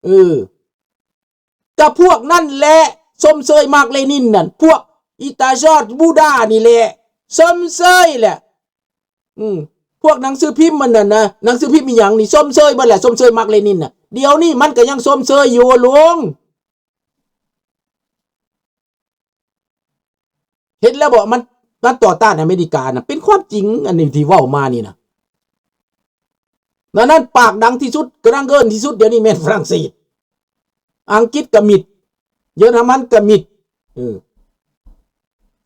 ເອີ ກະພວກນັ້ນແຫຼະຊົມເຊີຍມາກເລນິນນັ້ນ ພວກອີຕາຊອດບູດານີ້ແຫຼະຊົມເຊີຍແຫຼະ. ອືມ ພວກໜັງສືພິມມັນນັ້ນນະ ໜັງສືພິມອີ່ຫຍັງນີ້ຊົມເຊີຍເບິດແຫຼະ ຊົມເຊີຍມາກເລນິນນະ. ດຽວນີ້ມັນກະຍັງຊົມເຊີຍຢູ່ ລຸງ. ເຫັນແລ້ວບໍ່ ມັນ ມັນຕໍ່ຕ້ານອາເມລິການະ ເປັນຄວາມຈິງ ອັນນີ້ທີ່ເວົ້າມານີ້ນະ. ນັ້ນ ນັ້ນປາກດັງທີ່ສຸດ ກະດັງເກີນທີ່ສຸດ ດຽວນີ້ແມ່ນຝຣັ່ງເສດ ອັງກິດກະມິດ ເຢຍລະມັນກະມິດ ເອີ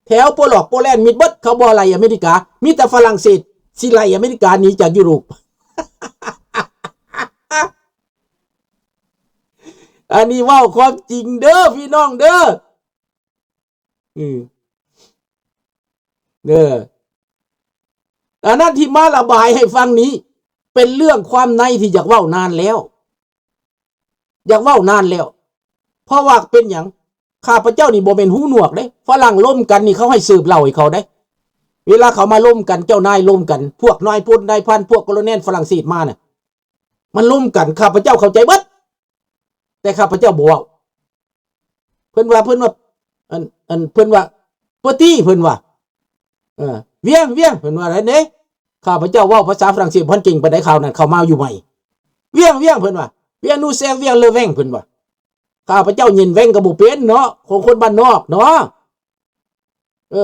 ແຖວໂປລອກໂປແລນມິດເບິດ ເຂົາບໍ່ໄລ່ອາເມລິກາ ມີແຕ່ຝຣັ່ງເສດຊິໄລ່ອາເມລິກາໜີຈາກຢູໂຣບ. ອັນນີ້ເວົ້າຄວາມຈິງເດີພີ່ນ້ອງເດີ. ອືມ ເດີ ອັນນັ້ນທີ່ມາລະບາຍໃຫ້ຟັງນີ້ ເປັນເລື່ອງຄວາມໃນທີ່ຢາກເວົ້ານານແລ້ວ ຢາກເວົ້ານານແລ້ວ. ເພາະວ່າເປັນຫຍັງ? ຂ້າພະເຈົ້ານີ້ບໍ່ແມ່ນຫູໜວກເດ້. ຝຣັ່ງລົມກັນນີ້ ເຂົາໃຫ້ເສີບເຫຼົ້າໃຫ້ເຂົາເດ້. ເວລາເຂົາມາລົມກັນ ເຈົ້ານາຍລົມກັນ ພວກນາຍພົນ ນາຍພັນ ພວກໂກໂລແນນຝຣັ່ງເສດມານະ ມັນລົມກັນ ຂ້າພະເຈົ້າເຂົ້າໃຈເບິດ ແຕ່ຂ້າພະເຈົ້າບໍ່ເວົ້າ. ເພິ່ນວ່າ ເພິ່ນວ່າ ອັນ ອັນ ເພິ່ນວ່າ ເປີຕີ ເພິ່ນວ່າ ເອີ ວຽງ ວຽງ ເພິ່ນວ່າໄດ້ເດ້. ຂ້າພະເຈົ້າເວົ້າພາສາຝຣັ່ງເສດບໍ່ທັນເກັ່ງປານໃດ ຄາວນັ້ນເຂົ້າມາຢູ່ໃໝ່ ວຽງ ວຽງ ເພິ່ນວ່າ ວຽງນູແຊງ ວຽງເລີແວງ ເພິ່ນວ່າ. ຂ້າພະເຈົ້າເຢັນແວງກໍບໍ່ເປັນເນາະ ຂອງຄົນບ້ານນອກເນາະ. ເອີ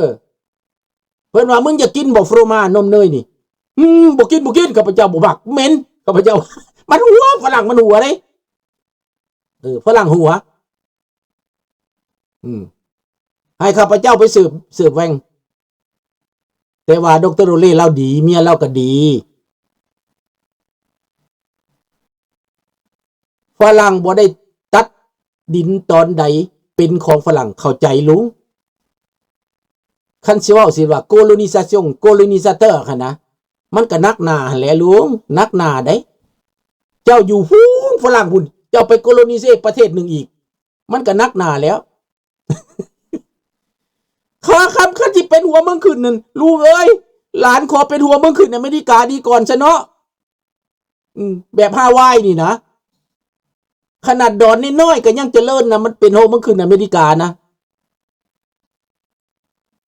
ເພິ່ນວ່າ ມຶງຢາກກິນບໍ່ ຟຣອມາ ນົມເນີຍນີ້? ອືມ ບໍ່ກິນ ບໍ່ກິນ ຂ້າພະເຈົ້າບໍ່ມັກ ເໝັນ ຂ້າພະເຈົ້າ ມັນຫົວ ຝຣັ່ງມັນຫົວເດ້. ເອີ ຝຣັ່ງຫົວ ອືມ ໃຫ້ຂ້າພະເຈົ້າໄປເສີບ ເສີບແວງ. ແຕ່ວ່າ ດຣ. ໂຣເລລາວດີ ເມຍລາວກໍດີ. ຝຣັ່ງບໍ່ໄດ້ຕັດດິນຕອນໃດເປັນຂອງຝຣັ່ງ ເຂົ້າໃຈລຸງ? ຄັນຊິເວົ້າຊິວ່າໂກໂລນີຊາຊົງ ໂກໂລນີຊາເຕີຫັ້ນນະ ມັນກະໜັກໜາຫັ້ນແຫຼະລຸງ ໜັກໜາເດ້. ເຈົ້າຢູ່ພຸ້ນຝຣັ່ງພຸ້ນ ເຈົ້າໄປໂກໂລນີເຊປະເທດໜຶ່ງອີກ ມັນກະໜັກໜາແລ້ວ. ຄ່າຄຳ ຄັນຊິເປັນຫົວເມືອງຂຶ້ນນັ້ນ ລູກເອີຍ ຫຼານຂໍເປັນຫົວເມືອງຂຶ້ນອາເມລິກາດີກ່ອນຊະເນາະ. ອືມ ແບບຮາວາຍນີ້ນະ ຂະໜາດດອນນ້ອຍໆກໍຍັງຈະເລີນນະ ມັນເປັນຫົວເມືອງຂຶ້ນອາເມລິການະ.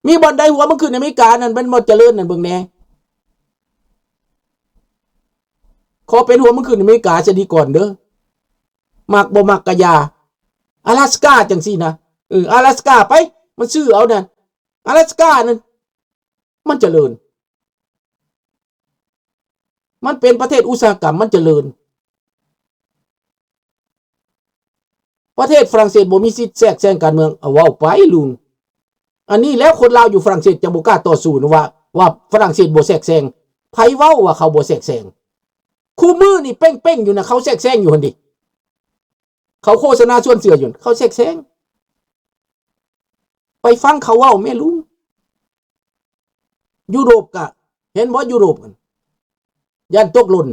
ມີບ່ອນໃດຫົວເມືອງຂຶ້ນອາເມລິການັ້ນມັນບໍ່ຈະເລີນນັ້ນ ເບິ່ງແດ່. ຂໍເປັນຫົວເມືອງຂຶ້ນອາເມລິກາຊະດີກ່ອນເດີ. ມັກບໍ່ມັກກະຢ່າ. ອາລາສກາຈັ່ງຊີ້ນະ. ເອີ ອາລາສກາໄປ ມັນຊື້ເອົານັ້ນ. ອາລາສການັ້ນມັນຈະເລີນ. ມັນເປັນປະເທດອຸດສາຫະກຳ ມັນຈະເລີນ. ປະເທດຝຣັ່ງເສດບໍ່ມີສິດແຊກແຊງການເມືອງ. ເອົາ ເວົ້າໄປລຸງ. ອັນນີ້ແຫຼະຄົນລາວຢູ່ຝຣັ່ງເສດຈະບໍ່ກ້າຕໍ່ສູ້ນະວ່າ ວ່າຝຣັ່ງເສດບໍ່ແຊກແຊງ. ໃຜເວົ້າວ່າເຂົາບໍ່ແຊກແຊງ? ຄູ່ມື້ນີ້ເປັ່ງໆຢູ່ນະ ເຂົາແຊກແຊງຢູ່ຫັ້ນເດ. ເຂົາໂຄສະນາຊວນເຊື່ອຢູ່ ເຂົາແຊກແຊງ. ໄປຟັງເຂົາເວົ້າແມ່ລຸງ. ຢູໂຣບກະ ເຫັນບໍ່ ຢູໂຣບຫັ້ນ ຢ້ານຕົກຫຼົ່ນ.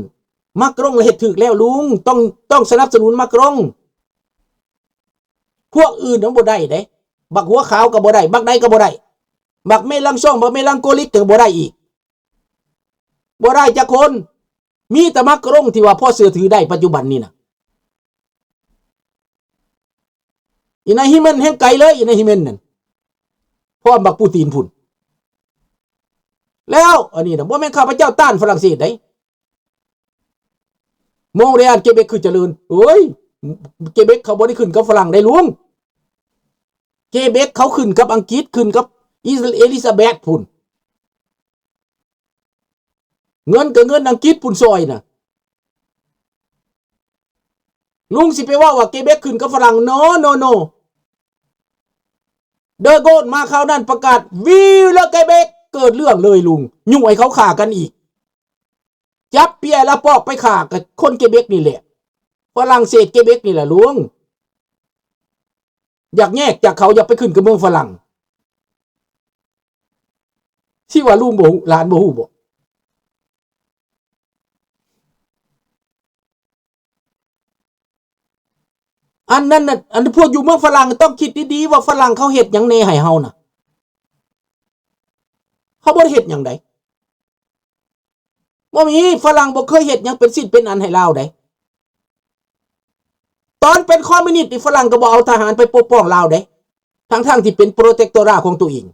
ມາກຣົງລະເຮັດຖືກແລ້ວລຸງ. ຕ້ອງ ຕ້ອງສະໜັບສະໜູນມາກຣົງ. ພວກອື່ນມັນບໍ່ໄດ້ເດ້. ບັກຫົວຂາວກໍບໍ່ໄດ້ ບັກໃດກໍບໍ່ໄດ້. ບັກເມລັງຊອງ ບັກເມລັງໂກລິກກໍບໍ່ໄດ້ອີກ. ບໍ່ໄດ້ຈັກຄົນ. ມີແຕ່ມາກຣົງທີ່ວ່າພໍເຊື່ອຖືໄດ້ປັດຈຸບັນນີ້ນະ. ອີນາຍຮີແມນແຮ່ງໄກເລີຍ ອີນາຍຮີແມນນັ້ນ ພ້ອມບັກປູຕີນພຸ້ນ. ແລ້ວອັນນີ້ນະ ບໍ່ແມ່ນຂ້າພະເຈົ້າຕ້ານຝຣັ່ງເສດໃດ. ມອງເຣອານ ເກເບັກຄືຈະເລີນ. ໂອ້ຍ ເກເບັກເຂົາບໍ່ໄດ້ຂຶ້ນກັບຝຣັ່ງໃດລຸງ. ເກເບັກເຂົາຂຶ້ນກັບອັງກິດ ຂຶ້ນກັບອີ ເອລິຊາແບັດພຸ້ນ. ເງິນກໍເງິນອັງກິດພຸ້ນຊ່ອຍນະ. ລຸງຊິໄປເວົ້າວ່າເກເບັກຂຶ້ນກັບຝຣັ່ງ. ໂນ ໂນ ໂນ. ເດີໂກນມາຄາວນັ້ນປະກາດ ວິວເລີເກເບັກ ເກີດເລື່ອງເລີຍລຸງ. ຍຸໃຫ້ເຂົາຂ້າກັນອີກ. ຈັບເປຍລະປອກໄປຂ້າກັບຄົນເກເບັກນີ້ແຫຼະ. ຝຣັ່ງເສດເກເບັກນີ້ແຫຼະລຸງ. ຢາກແຍກຈາກເຂົາ ຢາກໄປຂຶ້ນກັບເມືອງຝຣັ່ງ. ຊິວ່າລຸງບໍ່ຮູ້ ຫຼານບໍ່ຮູ້ບໍ? ອັນນັ້ນນະ ອັນພວກຢູ່ເມືອງຝຣັ່ງຕ້ອງຄິດດີໆ ວ່າຝຣັ່ງເຂົາເຮັດຫຍັງແດ່ໃຫ້ເຮົານະ. ເຂົາບໍ່ໄດ້ເຮັດຫຍັງໃດ. ບໍ່ມີ. ຝຣັ່ງບໍ່ເຄີຍເຮັດຫຍັງເປັນຊິ້ນເປັນອັນໃຫ້ລາວໃດ. ຕ ຕອນເປັນຄອມມິວນິດນີ້ ຝຣັ່ງກໍບໍ່ເອົາທະຫານໄປປົກປ້ອງລາວເດ້ ທັງໆທີ່ເປັນໂປຣເຕັກໂຕຣາຂອງຕົວເອງ.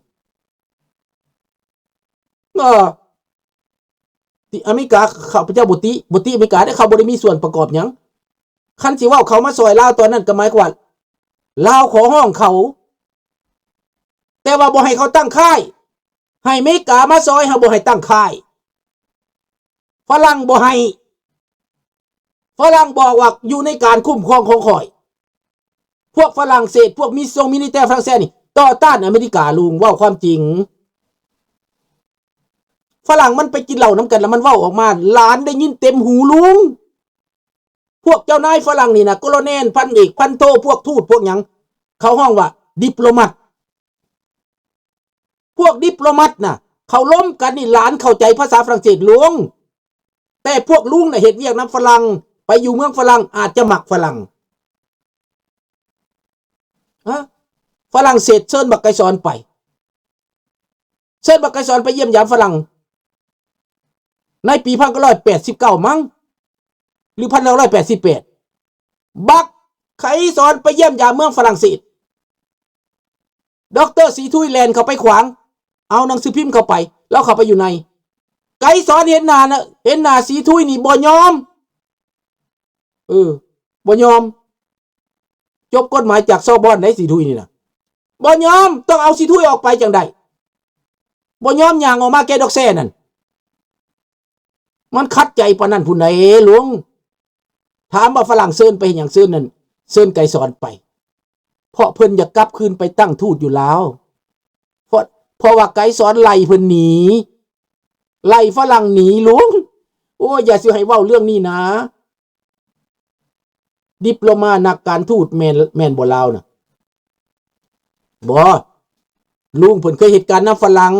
ເອີ ທີ່ອາເມລິກາ ຂ້າພະເຈົ້າບໍ່ຕິ ບໍ່ຕິອາເມລິກາເດ້ ເຂົາບໍ່ໄດ້ມີສ່ວນປະກອບຫຍັງ. ຄັນຊິເວົ້າເຂົາມາຊ່ອຍລາວຕອນນັ້ນ ກໍໝາຍຄວາມວ່າລາວຂໍຮ້ອງເຂົາ ແຕ່ວ່າບໍ່ໃຫ້ເຂົາຕັ້ງຄ້າຍ. ໃຫ້ເມກາມາຊ່ອຍ ເຮົາບໍ່ໃຫ້ຕັ້ງຄ້າຍ. ຝຣັ່ງບໍ່ໃຫ້. ຝຣັ່ງບອກວ່າຢູ່ໃນການຄຸ້ມຄອງຂອງຂ້ອຍ. ພວກຝຣັ່ງເສດ ພວກມິສຊົງມິນິແຕຝຣັ່ງເສດນີ້ຕໍ່ຕ້ານອາເມລິກາ. ລຸງເວົ້າຄວາມຈິງ. ຝຣັ່ງມັນໄປກິນເຫຼົ້ານຳກັນ ແລ້ວມັນເວົ້າອອກມາ ຫຼານໄດ້ຍິນເຕັມຫູລຸງ. ພວກເຈົ້ານາຍຝຣັ່ງນີ້ນະ ໂກໂລແນນ ພັນເອກ ພັນໂທ ພວກທູດ ພວກຫຍັງ ເຂົາຮ້ອງວ່າດິບໂລມັດ. ພວກດິບໂລມັດນະ ເຂົາລົມກັນນີ້ ຫຼານເຂົ້າໃຈພາສາຝຣັ່ງເສດລຸງ. ແຕ່ພວກລຸງນະ ເຮັດວຽກນຳຝຣັ່ງ ໄປຢູ່ເມືອງຝຣັ່ງ ອາດຈະມັກຝຣັ່ງ. ຮະ? ຝຣັ່ງເສດເຊີນບັກໄກສອນໄປ. ເຊີນບັກໄກສອນໄປຢ້ຽມຢາມຝຣັ່ງ ໃນປີພັນເກົ້າຮ້ອຍແປດສິບເກົ້າ ມັ້ງ ຫຼື ພັນເກົ້າຮ້ອຍແປດສິບແປດ ບັກໄກສອນໄປຢ້ຽມຢາມເມືອງຝຣັ່ງເສດ. ດອກເຕີສີທຸຍແລ່ນເຂົ້າໄປຂວາງ ເອົາໜັງສືພິມເຂົ້າໄປ ລາວເຂົ້າໄປຢູ່ໃນ. ໄກສອນເຫັນໜ້ານະ ເຫັນໜ້າສີທຸຍນີ້ບໍ່ຍອມ. ເອີ ບໍ່ຍອມ. ຈົບກົດໝາຍຈາກຊອບອນໄດ໋ ສີທຸຍນີ້ນະ. ບໍ່ຍອມ, ຕ້ອງເອົາສີທຸຍອອກໄປຈັ່ງໃດ. ບໍ່ຍອມຍ່າງອອກມາແກ່ດອກແຊນັ້ນ. ມັນຂັດໃຈປານນັ້ນພຸ້ນໃດລຸງ. ຖາມວ່າຝຣັ່ງເຊີນໄປເຮັດຫຍັງ? ເຊີນນັ້ນ ເຊີນໄກສອນໄປ ເພາະເພິ່ນຢາກກັບຄືນໄປຕັ້ງທູດຢູ່ລາວ. ເພາະ ເພາະວ່າໄກສອນໄລ່ເພິ່ນໜີ, ໄລ່ຝຣັ່ງໜີລຸງ. ໂອ້ຍ ຢ່າຊິໃຫ້ເວົ້າເລື່ອງນີ້ນາ. ດິບໂລມານັກການທູດແມ່ນ ແມ່ນບໍ່ລາວນະ? ບໍ່. ລຸງເພິ່ນເຄີຍເຮັດການນຳຝຣັ່ງ.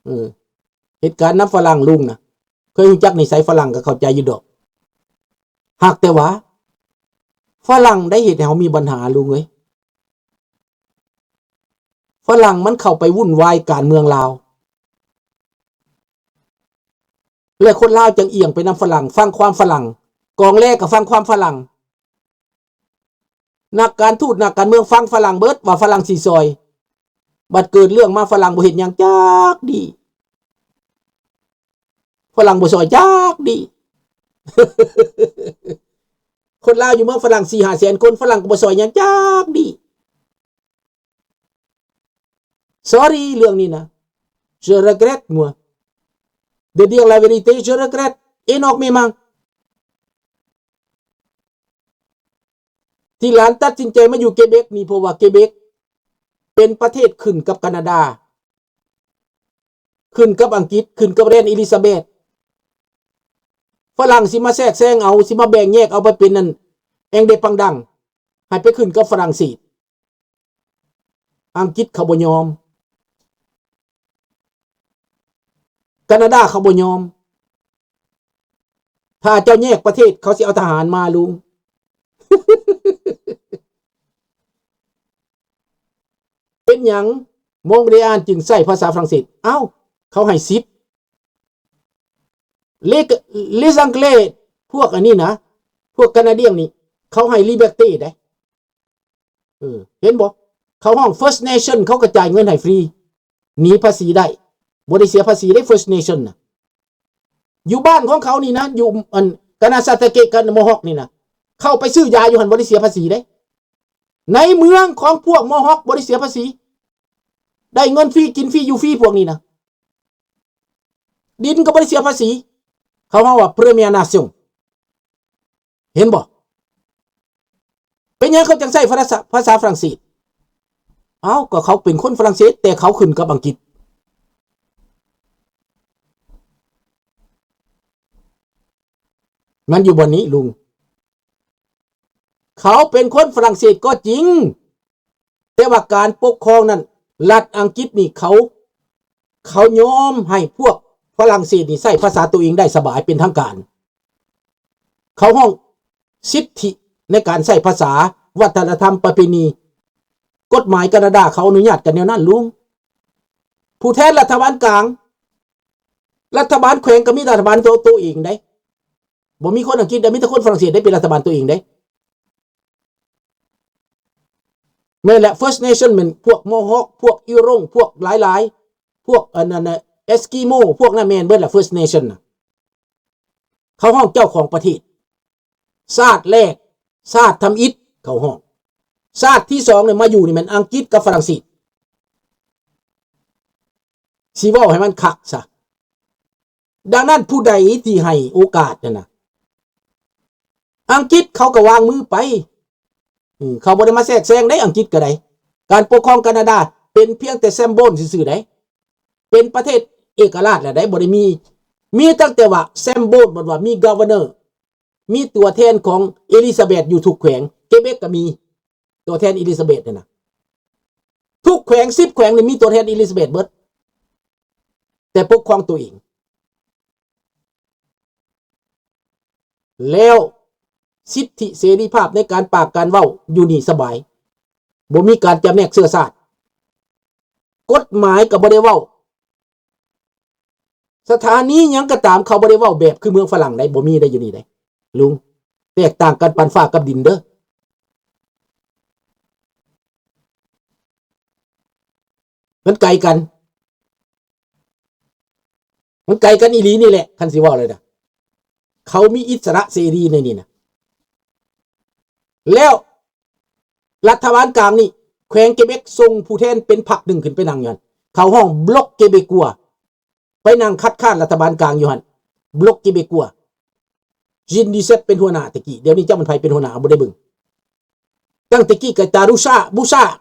ເອີ ເຮັດການນຳຝຣັ່ງລຸງນະ. ເຄີຍຮູ້ຈັກນິໄສຝຣັ່ງກໍເຂົ້າໃຈຢູ່ດອກ. ຫາກແຕ່ວ່າຝຣັ່ງໄດ້ເຮັດໃຫ້ເຮົາມີບັນຫາລຸງເອີຍ. ຝຣັ່ງມັນເຂົ້າໄປວຸ່ນວາຍການເມືອງລາວ ແລະ ຄົນລາວຈັ່ງອຽງໄປນຳຝຣັ່ງ, ຟັງຄວາມຝຣັ່ງ, ກອງແລກໍຟັງຄວາມຝຣັ່ງ. ນັກການທູດ ນັກການເມືອງຟັງຝຣັ່ງເບິດວ່າຝຣັ່ງຊິຊ່ອຍ. ບັດເກີດເລື່ອງມາຝຣັ່ງບໍ່ເຮັດຫຍັງຈັກດີ້. ຝຣັ່ງບໍ່ຊ່ອຍຈັກດີ້. ຄົນລາວຢູ່ເມືອງຝຣັ່ງສີ່ຫ້າແສນຄົນ ຝຣັ່ງກໍບໍ່ຊ່ອຍຫຍັງຈັກດີ້. Sorry ເລື່ອງນີ້ນະ. Je regrette moi. De dire la vérité, je regrette énormément. ທີ່ຫຼານຕັດສິນໃຈມາຢູ່ເກເບັກນີ້ ເພາະວ່າເກເບັກເປັນປະເທດຂຶ້ນກັບການາດາ, ຂຶ້ນກັບອັງກິດ, ຂຶ້ນກັບແລນອີລິຊາເບັດ. ຝຣັ່ງຊິມາແຊກແຊງເອົາ, ຊິມາແບ່ງແຍກເອົາໄປເປັນນັ້ນ indépendant, ໃຫ້ໄປຂຶ້ນກັບຝຣັ່ງເສດ. ອັງກິດເຂົາບໍ່ຍອມ, ການາດາເຂົາບໍ່ຍອມ. ຖ້າເຈົ້າແຍກປະເທດ ເຂົາຊິເອົາທະຫານມາລຸງ. ເປັນຫຍັງ Mondriaan ຈຶ່ງໃຊ້ພາສາຝຣັ່ງເສດ? ເອົ້າ ເຂົາໃຫ້ສິດ. Les, les Anglais ພວກອັນນີ້ນະ, ພວກການາດຽນນີ້ ເຂົາໃຫ້ liberté ໄດ໋. ເອີ ເຫັນບໍ່? ເຂົາຮ້ອງ First Nation ເຂົາກໍຈ່າຍເງິນໃຫ້ຟຣີ, ໜີພາສີໄດ້, ບໍ່ໄດ້ເສຍພາສີເດ້ First Nation ນະ. ຢູ່ບ້ານຂອງເຂົານີ້ນະ, ຢູ່ອັນ Kanasatake ກັບ Mohawk ນີ້ນະ, ເຂົ້າໄປຊື້ຢາຢູ່ຫັ້ນບໍ່ໄດ້ເສຍພາສີເດ້. ໃນເມືອງຂອງພວກ Mohawk ບໍ່ໄດ້ເສຍພາສີ, ໄດ້ເງິນຟຣີ ກິນຟຣີ ຢູ່ຟຣີ ພວກນີ້ນະ. ດິນກໍບໍ່ໄດ້ເສຍພາສີ, ເຂົາເວົ້າວ່າ Première Nation. ເຫັນບໍ່? ເປັນຫຍັງເຂົາຈັ່ງໃຊ້ພາສາ ພາສາຝຣັ່ງເສດ? ເອົ້າ ກໍເຂົາເປັນຄົນຝຣັ່ງເສດ ແຕ່ເຂົາຂຶ້ນກັບອັງກິດ. ມັນຢູ່ບ່ອນນີ້ລຸງ. ເຂົາເປັນຄົນຝຣັ່ງເສດກໍຈິງ, ແຕ່ວ່າການປົກຄອງນັ້ນ ລັດອັງກິດນີ້ເຂົາ ເຂົາຍອມໃຫ້ພວກຝຣັ່ງເສດນີ້ໃຊ້ພາສາຕົວເອງໄດ້ສະບາຍເປັນທາງການ. ເຂົາຮ້ອງສິດທິໃນການໃຊ້ພາສາ, ວັດທະນະທຳ, ປະເພນີ, ກົດໝາຍການາດາເຂົາອະນຸຍາດກັນແນວນັ້ນລຸງ. ຜູ້ແທນລັດຖະບານກາງ, ລັດຖະບານແຂວງກໍມີລັດຖະບານໂຕ ໂຕເອງໄດ໋. ບໍ່ມີຄົນອັງກິດໄດ໋, ມີແຕ່ຄົນຝຣັ່ງເສດໄດ້ເປັນລັດຖະບານຕົວເອງເດ້. ແມ່ນແຫຼະ First Nation ແມ່ນພວກ Mohawk ພວກ Yurok ພວກຫຼາຍໆ ພວກອັນນັ້ນນະ Eskimo ພວກນັ້ນແມ່ນເບິດແຫຼະ First Nation ນະ ເຂົາຮ້ອງເຈົ້າຂອງປະເທດ. ຊາດແລກ ຊາດທຳອິດເຂົາຮ້ອງ. ຊາດທີສອງນີ້ມາຢູ່ນີ້ແມ່ນອັງກິດກັບຝຣັ່ງເສດ. ຊິເວົ້າໃຫ້ມັນຄັກຊະ. ດັ່ງນັ້ນ ຜູ້ໃດທີ່ໃຫ້ໂອກາດນັ້ນນະ ອັງກິດເຂົາກໍວາງມືໄປ. ເຂົາບໍ່ໄດ້ມາແຊກແຊງໃດ ອັງກິດກໍໄດ້. ການປົກຄອງການາດາເປັນພຽງແຕ່ແຊມໂບນຊື່ໆໃດ. ເປັນປະເທດເອກະລາດແລ້ວໃດ ບໍ່ໄດ້ມີ ມີຕັ້ງແຕ່ວ່າແຊມໂບນ ບໍ່ວ່າມີ Governor ມີຕົວແທນຂອງ Elizabeth ຢູ່ທຸກແຂວງ. ເກເບັກກໍມີຕົວແທນ Elizabeth ນັ້ນນະ. ທຸກແຂວງ ສິບແຂວງນີ້ມີຕົວແທນ Elizabeth ເບິດ ແຕ່ປົກຄອງຕົວເອງ. ແລ້ວສິດທິເສລີພາບໃນການປາກການເວົ້າຢູ່ນີ້ສະບາຍ ບໍ່ມີການຈຳແນກເຊື້ອຊາດ. ກົດໝາຍກໍບໍ່ໄດ້ເວົ້າ. ສະຖານີຫຍັງກໍຕາມ ເຂົາບໍ່ໄດ້ເວົ້າແບບຄືເມືອງຝຣັ່ງໃດ ບໍ່ມີໃດຢູ່ນີ້ໃດລຸງ. ແຕກຕ່າງກັນປານຟ້າກັບດິນເດີ. ມັນໄກກັນ ມັນໄກກັນອີ່ຫຼີນີ້ແຫຼະ ຄັນຊິເວົ້າເລີຍນະ. ເຂົາມີອິດສະຫຼະເສລີໃນນີ້ນະ. ແລ້ວລັດຖະບານກາງນີ້ ແຂວງເກເບັກສົ່ງຜູ້ແທນເປັນພັກໜຶ່ງຂຶ້ນໄປນັ່ງຢູ່ຫັ້ນ. ເຂົາຮ້ອງ Bloc Québécois ໄປນັ່ງຄັດຄ້ານລັດຖະບານກາງຢູ່ຫັ້ນ Bloc Québécois. Jean Duceppe ເປັນຫົວໜ້າແຕ່ກີ້ ດຽວນີ້ຈັກແມ່ນໃຜເປັນຫົວໜ້າ ບໍ່ໄດ້ເບິ່ງ. ຕັ້ງແຕ່ກີ້ກໍ Taroucha Bouchard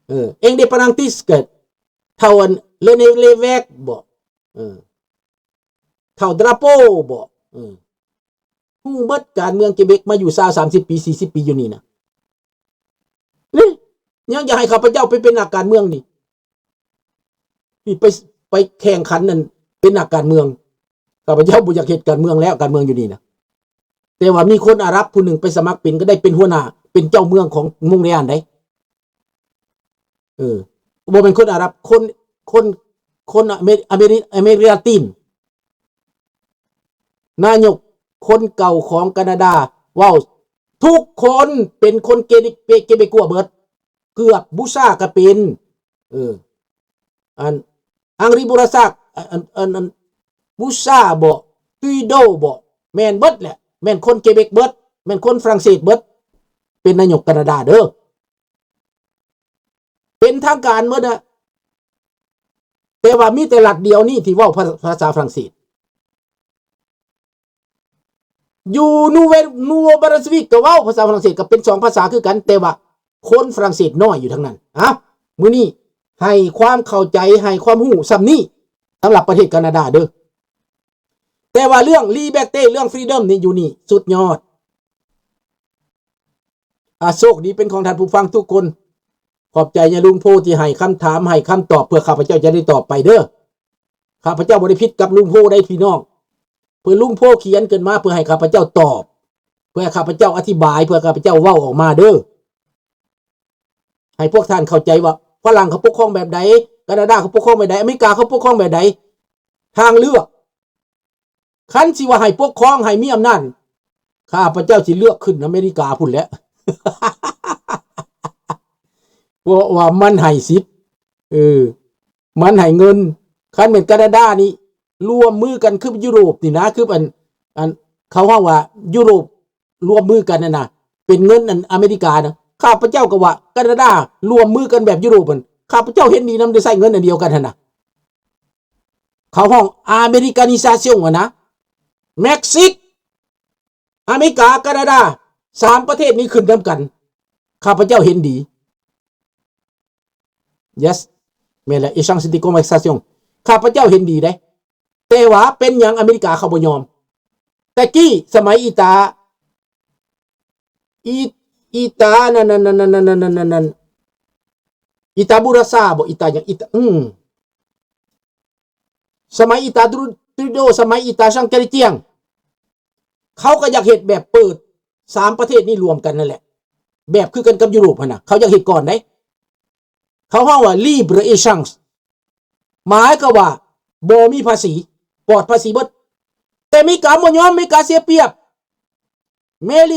ເອີ Indépendantiste ກໍເຖົ້າອັນ René Lévesque ບໍ ເອີ ເຖົ້າ Drapeau ບໍ ເອີ ຮູ້ເບິດການເມືອງເກເບັກ ມາຢູ່ຊາວ ສາມສິບປີ ສີ່ສິບປີຢູ່ນີ້ນະ. ນີ້ຍັງຈະໃຫ້ຂ້າພະເຈົ້າໄປເປັນນັກການເມືອງນີ້ ນີ້ໄປ ໄປແຂ່ງຂັນນັ້ນເປັນນັກການເມືອງ. ຂ້າພະເຈົ້າບໍ່ຢາກເຮັດການເມືອງແລ້ວ ການເມືອງຢູ່ນີ້ນະ. ແຕ່ວ່າມີຄົນອາຣັບຜູ້ໜຶ່ງໄປສະໝັກເປັນ ກໍໄດ້ເປັນຫົວໜ້າ ເປັນເຈົ້າເມືອງຂອງໂມງເຣອານໃດ. ເອີ ບໍ່ແມ່ນຄົນອາຣັບ ຄົນ ຄົນ ຄົນອາເມ ອາເມລິ ອາເມລິກາຕິນ. ນາຍົກຄົນເກົ່າຂອງການາດາເວົ້າ ທຸກຄົນເປັນຄົນເກ ເກເບກົວເບິດ ເກືອບ Bouchard ກໍເປັນ ເອີ ອັນ Henri Bourassa ອັນ ອັນ ອັນ Bouchard ບໍ Trudeau ບໍ ແມ່ນເບິດແຫຼະ ແມ່ນຄົນເກເບັກເບິດ ແມ່ນຄົນຝຣັ່ງເສດເບິດ ເປັນນາຍົກການາດາເດີ. ເປັນທາງການເບິດນະ ແຕ່ວ່າມີແຕ່ລັດດຽວນີ້ທີ່ເວົ້າພາ ພາສາຝຣັ່ງເສດ. ຢູ່ Nouvelle Nouveau Brunswick ກໍເວົ້າພາສາຝຣັ່ງເສດ ກໍເປັນສອງພາສາຄືກັນ ແຕ່ວ່າຄົນຝຣັ່ງເສດນ້ອຍຢູ່ທາງນັ້ນ. ອ່ະ ມື້ນີ້ໃຫ້ຄວາມເຂົ້າໃຈ ໃຫ້ຄວາມຮູ້ສ່ຳນີ້ ສຳລັບປະເທດການາດາເດີ. ແຕ່ວ່າເລື່ອງ liberté ເລື່ອງ freedom ນີ້ ຢູ່ນີ້ສຸດຍອດ. ອາ ໂຊກດີເປັນຂອງທ່ານຜູ້ຟັງທຸກຄົນ. ຂອບໃຈຍາລຸງໂພທີ່ໃຫ້ຄຳຖາມ ໃຫ້ຄຳຕອບ ເພື່ອຂ້າພະເຈົ້າຈະໄດ້ຕອບໄປເດີ. ຂ້າພະເຈົ້າບໍ່ໄດ້ຜິດກັບລຸງໂພໃດພີ່ນ້ອງ. ເພື່ອລຸງໂພຂຽນຂຶ້ນມາເພື່ອໃຫ້ຂ້າພະເຈົ້າຕອບ ເພື່ອໃຫ້ຂ້າພະເຈົ້າອະທິບາຍ ເພື່ອຂ້າພະເຈົ້າເວົ້າອອກມາເດີ. ໃຫ້ພວກທ່ານເຂົ້າໃຈວ່າຝຣັ່ງເຂົາປົກຄອງແບບໃດ, ການາດາເຂົາປົກຄອງແບບໃດ, ອາເມລິກາເຂົາປົກຄອງແບບໃດ. ທາງເລືອກ ຄັນຊິວ່າໃຫ້ປົກຄອງ ໃຫ້ມີອຳນາດ, ຂ້າພະເຈົ້າຊິເລືອກຂຶ້ນອາເມລິກາພຸ້ນແຫຼະ ເພາະວ່າມັນໃຫ້ສິດ ເອີ ມັນໃຫ້ເງິນ. ຄັນແມ່ນການາດານີ້ ຮ່ວມມືກັນຄືຢູໂຣບນີ້ນະ ຄືອັນ ອັນ ເຂົາເວົ້າວ່າຢູໂຣບຮ່ວມມືກັນຫັ້ນນະ ເປັນເງິນອັນອາເມລິການະ. ຂ້າພະເຈົ້າກໍວ່າການາດາຮ່ວມມືກັນແບບຢູໂຣບຫັ້ນ ຂ້າພະເຈົ້າເຫັນດີນຳ ໄດ້ໃຊ້ເງິນອັນດຽວກັນຫັ້ນນະ. ເຂົາຮ້ອງ Americanization ຫັ້ນນະ ເມັກຊິກ ອາເມລິກາ ການາດາ ສາມປະເທດນີ້ຂຶ້ນນຳກັນ ຂ້າພະເຈົ້າເຫັນດີ. Yes ແມ່ນແຫຼະ échange de conversation ຂ້າພະເຈົ້າເຫັນດີເດ້. ແຕ່ວ່າເປັນຫຍັງອາເມລິກາເຂົາບໍ່ຍອມ? ແຕ່ກີ້ສະໄໝອີຕາ ອີ ອີຕາ ນັ້ນ ນັ້ນ ອີຕາບູຣາຊາບໍ ອີຕາຫຍັງ ອີຕາ ອືມ ສະໄໝອີຕາ Tru- Trudeau ສະໄໝອີຕາ Jean Chrétien ເຂົາກໍຢາກເຮັດແບບເປີດສາມປະເທດນີ້ລວມກັນນັ້ນແຫຼະ ແບບຄືກັນກັບຢູໂຣບຫັ້ນນະ ເຂົາຢາກເຮັດກ່ອນເດ້. ເຂົາເວົ້າວ່າ libre échange ໝາຍຄວາມວ່າບໍ່ມີພາສີ ປອດພາສີເບິດ. ແຕ່ເມກາບໍ່ຍອມ ເມກາເສຍປຽບ ເມລິ